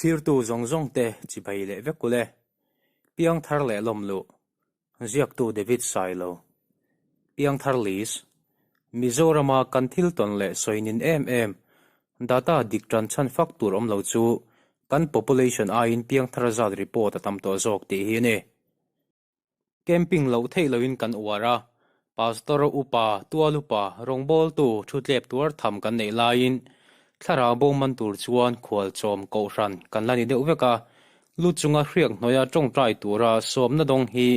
Thlirtu zawng zawng te chibai leh vek ule. Piangthar leh lawmluh. Ziaktu David Sailo. Piangthar List. Mizorama kan thil tawn leh sawi nin em em, data dik tan chhan fak tur awm lo chu kan population aiin piangthar zat report a tam tawh zawk tih hi a ni. Camping loh theih loin kan uar a, Pastor, Upa, Tual Upa, rawngbawltu, thutlep tuar tham kan neih laiin thlarau bo man tur chuan khualchawm kohhran kan la ni deuh vek a, lu chunga hriak hnuaia tawngtai tura sawmna dawng hi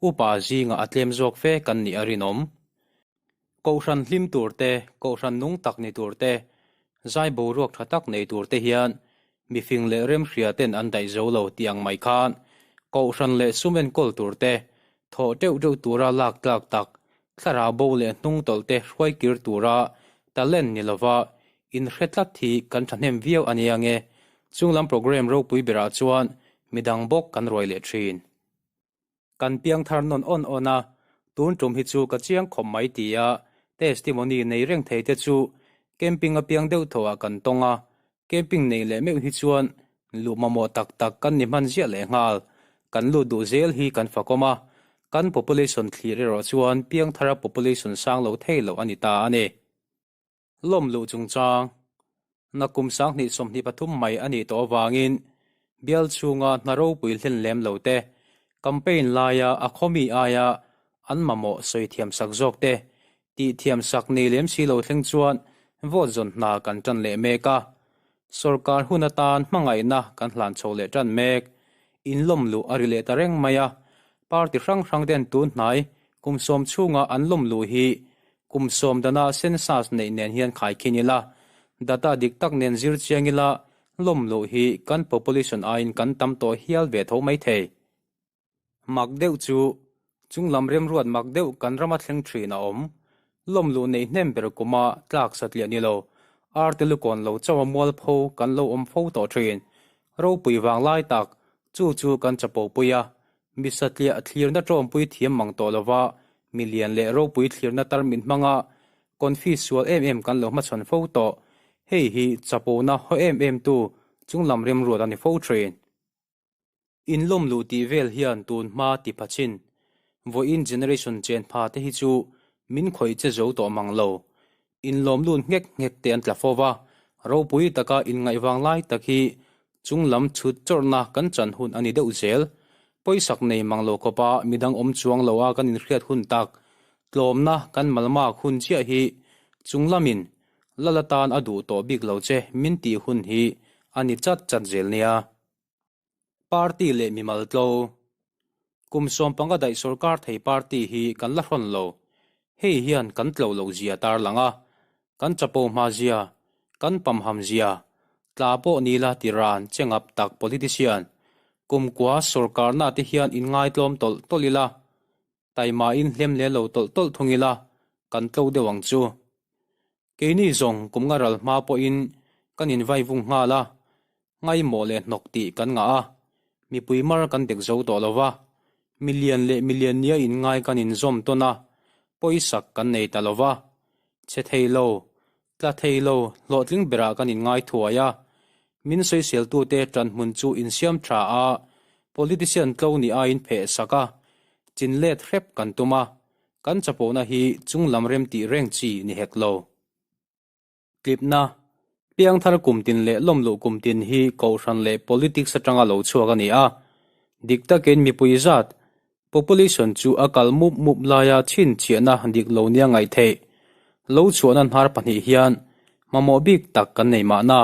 Upa zingah a tlem zawk fe kan nih a rinawm. Kohhran hlim tur te, kohhran nung tak ni tur te, zai boruak tha tak nei tur te hian mifing leh remhria ten an daih zo lo tih ang mai khan kohhran leh sum enkawl tur te, thawh teuh deuh tura lak tlak tak, thlarau bo leh hnung tawlh te hruai kir tura talent ni lova inhre tlat hi kan thahnem viau a nia nge, chunglam programme ropui berah chuan midang bawk kan ruai leh thin. Kan piang thar nawn awn awn a, tun tum hi chu ka chiang khawp mai ti a, testimony nei reng thei te chu camping a piang deuh tho ah kan tawng a, camping nei leh meuh hi chuan luh mamawh tak tak kan ni hman ziah leh nghal, kan lut duh zel hi kan fakawm a, kan population thlir erawh chuan piang thara population sang lo thei lo a ni ta a ni. Lawm luh chungchang, Nakum 2023 mai a nih tawh avangin bial chhunga hna ropui hlen lem lo te, campaign laia a khawmi aia an mamawh sawi thiam sak zawk te, tih thiam sak nei lem si lo thleng chuan vote zawn hna kan tan leh mek a. Sorkar hun atan hmangaihna kan hlan chho leh tan mek. Inlawm luh a ri leh ta reng mai a, party hrang hrang ten tun hnai kum sawm chhunga an lawm luh hi Kum sawm dana census neih nen hian khaikhin ila, data dik tak nen zir chiang ila, lawm loh hi kan population aiin kan tam tawh hial ve tho mai thei. Mak deuh chu, chunglam remruat mak deuh kan rama thleng thin a awm. Lawm luh neih hnem ber kuma tlak satliah ni lo, arte lukawn lo chauha mualpho kan lo awm fo tawh thin. Ropui vang lai tak, chu chu kan chapopui a, Mi satliah thlirna tawmpui thiam mang tawh lova, mi lian leh ropui thlirna tarmit hmanga confi sual em em kan lo hmachhawn fo tawh. Hei hi chapona haw em em tu chunglam remruat a ni fo thin. Inlawm luh tih vel hian tun hma ti pha chin. Vawiin generation chen pha te hi chu min khawih che zo tawh mang lo. Inlawm lut nghek nghek te an tla fo va, ropui taka inngaihvang lai tak hi chunglam chhut chawrhna kan chan hun a ni deuh zel. Pawisak nei mang lo khawpa midang awm chuang lo a kan inhriat hun tak, tlawmna kan malmak hun chiah hi chunglamin lal atan a duh tawh bik lo che min tih hun hi a ni chat chat zel nia. Party leh mimal tlo. Kum 15 daih sorkar thei party hi kan la hrawn lo. Hei hian kan tlo loh zia tarlang a, kan chapo hma zia, kan pamham zia, tla pawh ni la ti ran che ngap tak politician, kum kua sorkarna te hian inngaitlawm tawlh tawlh ila, taimain hlem leh lo tawlh tawlh thung ila, kan tlo deuh ang chu. Keini zawng kum nga ral hma pawhin kan invai vung nghal a, ngaimawh leh hnawk tih kan ngah a, mipui mar kan dek zo tawh lo va, milian leh milian nia inngai kan inzawm tawn a, pawisak kan nei ta lo va, chhe thei lo, tla thei lo, hlawhtling berah kan inngai thuai a, min sawiseltute ṭanhmun chu insiam ṭha a, politician tlo nih aiin pheh sak a, chin let hrep kan tum a, Kan chapona hi chunglam rem tih reng chi ni hek lo. Tlipna, Piangthar kum tin leh lawmluh kum tin hi kohhran leh politics atanga lo chhuak a ni a. Dik takin mipui zat, population, chu a kal mup mup laia chhinchhiahna dik lo nia ngaih theih. Lo chhuahna hnar pahnih hian mamawh bik tak kan nei mahna.